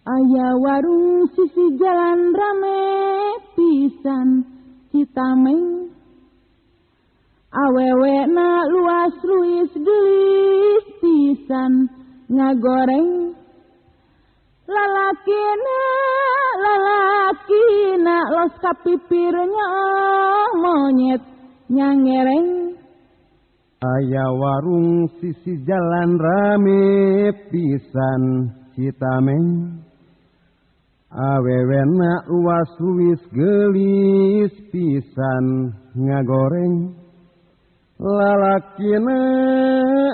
Aya warung sisi jalan rame pisan Citameng. Awewena luas luis geulis pisan ngagoreng. Lalakina lalakina los kapipirnya monyet nyangereng. Aya warung sisi jalan rame pisan Citameng. Awewena luas luis geulis pisan ngagoreng. Lalakina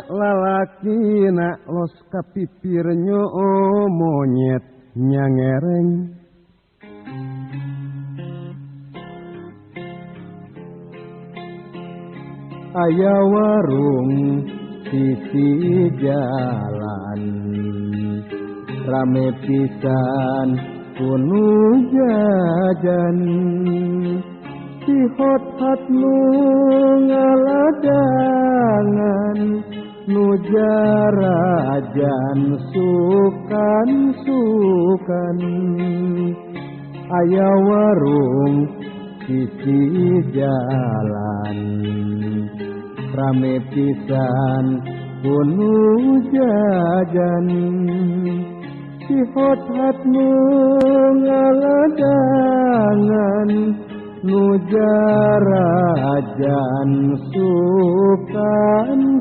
lalakina los kapipir nyoo monyet nyangereng. Aya warung sisi jalan rame pisan kunu jajan. Si hot-hot nu ngaladangan nu jarajan sukan-sukan. Aya warung sisi jalan rame pisan kunu jajan. Si hot-hot nu ngaladangan nu jarajan sukan-sukan.